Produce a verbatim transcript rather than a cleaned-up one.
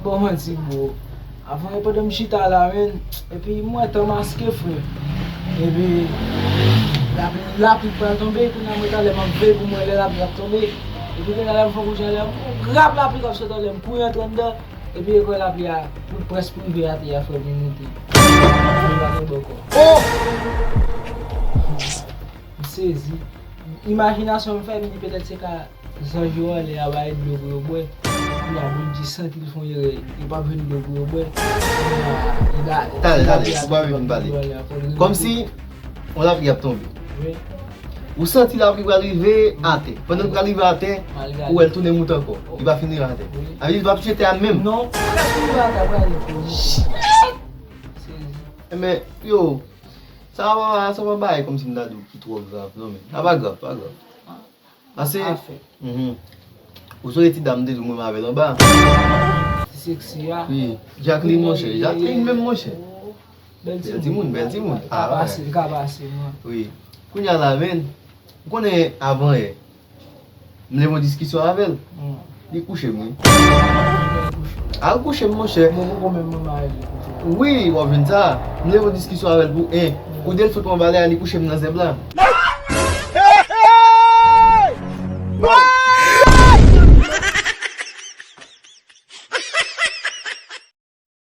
Bon, manti, bro. Avan, pandan m chita la, menn, epi m wè tan maske, frè. Epi, lapli, lapli pral tonbe, kounye a mwen talè m ap veye pou m wè lè lapli ap tonbe. Epi, kounye a lè m fè kout jan lè, m grap lapli k ap sot anlè, m kouri antre anndan. Epi, ekwè lapli a, pou près pou rive atè a, frè, m moute. Lapli pa tonbe ankò. Oh! M sezi. Imajinasyon m fè m di petèt se ka zanj yo anlè a ba yo dlo pou yo bwè. Kounye a Bondye santi l fè yon erè, yo p ap jwenn dlo pou yo bwè. Kounye a, li ba, Talè, talè, ou pa vin pale. Kòmsi yon lapli ap tonbe. Wi. Ou santi lapli pral rive atè. Pandan l pral rive atè, ou wè l tounen moute ankò. Li pa fin rive atè. Wi. Sa vle di li p ap touche tè a menm. Non, prèske rive atè, pral rive. Sezi. Enben, yo, sa pa, sa pa bagay kòmsi m ta di w ki twò grav, non, men. Sa pa grav, pa grav. Ase, Afè. Mhm. Ou sonje ti dam te di w mwen avè l anba? Ti seksi a. Wi, Jacqueline, monchè. Jacqueline menm, monchè. Bèl timoun, bèl timoun. Ka pase, ka pase, mwen. Wi. Kounye a la, menn, ou konnen avan yè, m leve yon diskisyon avè l. Hmm. Li kouche m, wi. Al kouche m, monchè. Mwen poko menm mwen marye li kouche. Wi, w ap jwenn sa. M leve yon diskisyon avè l pou en. Hmm. Kou de l sot anba lè a, li kouche m nan zèb la.